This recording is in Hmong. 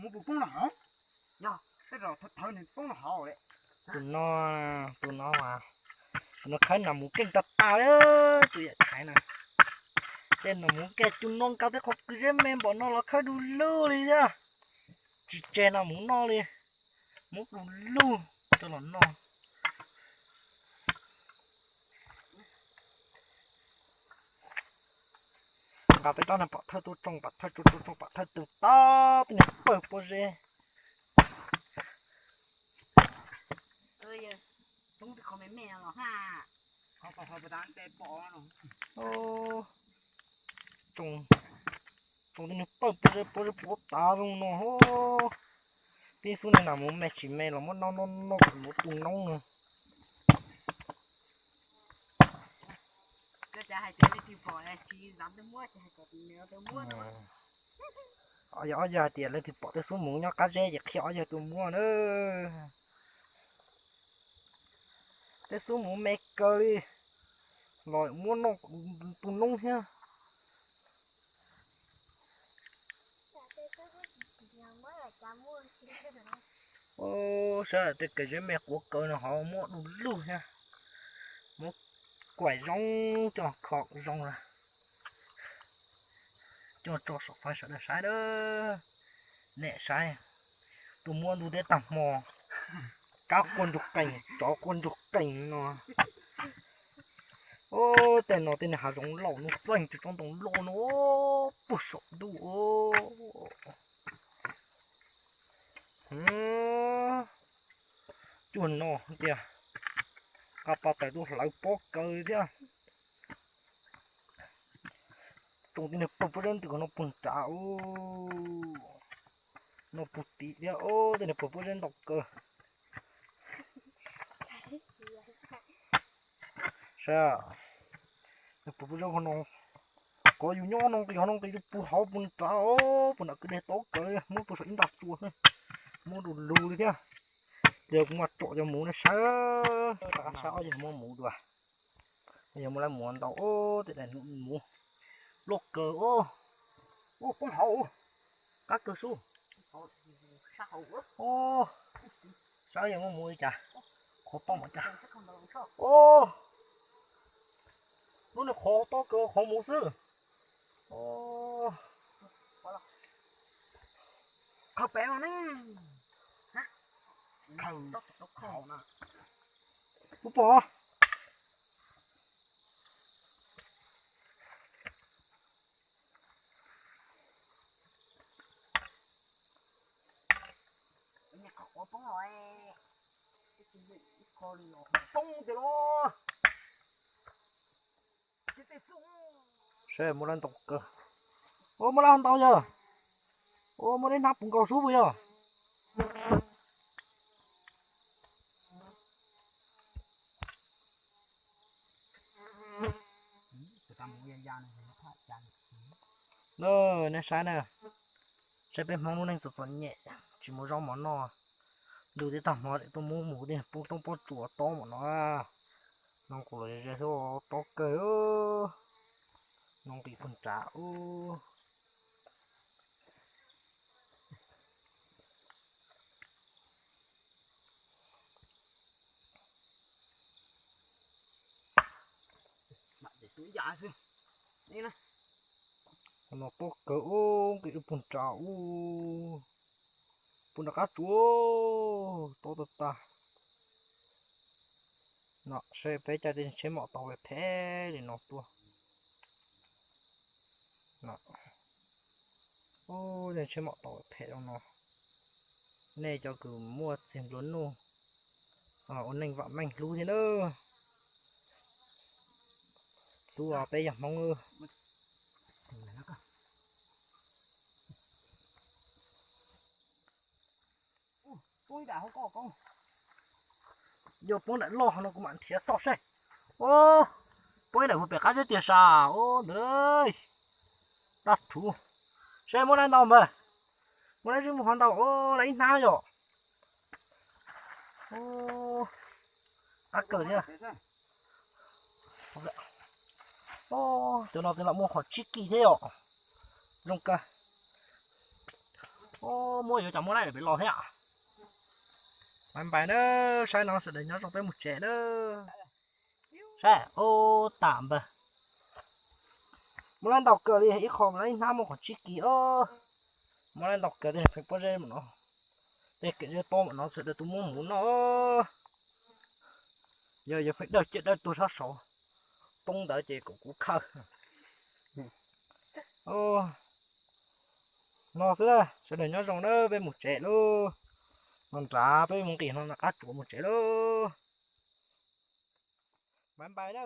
Mus poob no hauv, yog tej zaum thawv nws poob no hauv li. Tus no, tus no, tus no khawb nas mus keej tag tag li, tus yawm thaiv na. Tej nas mus keej cua no nkaus tej qhov kws zeb me npaum no los khawb du lug li thiab. Tsis tseg nas mus noj li, muab du lug rau los noj. Nqa peb rab no pov thawj tuaj tsoo, pov thawj tsoo tsoo tsoo pov thawj tus tod tej niag pawg pob zeb. Tsoo tej niag pawg pob zeb, pob zeb puv tav zoo no. Tib xub niag nas mus me tsis me los muab noj noj noj kom mus tu noob no. Yog ob yawg hais tias leej twg pom tej xub mus nyob qab zeb ces qhia ob yawg tuaj muab na. Tej xub mus me kawg li los muab noj tu noob thiab. Saib tej kev zeb me quav kaws no ho muab du lug thiab. Muab kuaim zoo coj kho zoo na. Coj tso saum fais sawv daws saib na. Nim saib, tuaj muab ntu teb tag hmo, kab quaj ntsuag qees, tsov quaj ntsuag qees no. Tej no tej niag hav zoov laus no txeeg tsis tsob ntoo loj no puag saum ntuj. Cuag no tias, nqa pa tais tuaj hlawv pob kawg thiab. Tsoo tej niag pawg pob zeb ntws no puag nrad, no puag tim thiab, tej niag pawg pob zeb ntau kawg. Saib, niag pawg pob zeb no, kov yus nyob no nqis hauv no nqis puag hauv puag nrad, puag nram kwj deg tod kawg, muab puag saum ib nta tsua, muab du lug li thiab. Ces kuv mam tsom cov muv no saib, saib ob yawg muab muv dua. Ob yawg muab lawv muv ntau, tej daim muv loj kawg. Ua poob hauv, qab kawg sub. Saib yawg muab muv li cas, qhov tob mas cas. Lub niag qhov tob kawg qhov muv xwb. Khaws pem no ne. Khaws, kuv pom. Poob tiag los. Saib muaj lab ntau kawg. Ua muaj lab ntau yog. Ua muaj deb hnab puv nkaus sub puas yog? Neb saib na, saib peb Hmoob lub neej txom txom nyem, tsis muaj zaub mov noj, ntuj teb tag hmo tuaj muab mus tej poob toob pob tsuas tob mam no. No kuv los ze ze xwb tob kawg. No nqis puag nrad. No tob kawg ub, nqis puag nrad ub, puag nram qab tsuas tob tag tag. No saib peb caij tej tsheb mom tau phem li no tuaj. Tej tsheb mom tau phem li no. Nej cov kws muaj txiag nplua nuj, ua neej vam meej hlub thiab nawb. Hlub peb yog Hmoob. Yog poob daim loj no kuv mam nrhiav xauj saib. Poob ib daim puag pem qab zeb tiag sas ntawd. Dab rhuv. Saib muaj dab ntau npawg. Muab lawv zib mus hov ntau, lawv ib hnab yom. Qab kawg thiab. Cov no twb los muaj qhov tsib kis thiab yom. Zoo kawg. Muab yuav cov muab laij pem los thiab. Bye bye na, saib no sawv daws nyob zoo peb mus tsev na. Saib, ub, tam npawg. Muab lawv ntau kawg li, ib qho lawv ib hnab muaj qhov tsib kis os. Muab lawv ntau kawg tej pheej pob zeb mus no. Tej kev zeb tob mus no sawv daws tus muab mus noj. Yog yog pheej dawj ciaj dawj tuag sab saud, poob ntawd ces kom kuv khaws. No xwb na, sawv daws nyob zoo na, peb mus tsev lauj. No nrad peb mus nqis no nram qab tsuas mus tsev lauj. Bye bye na.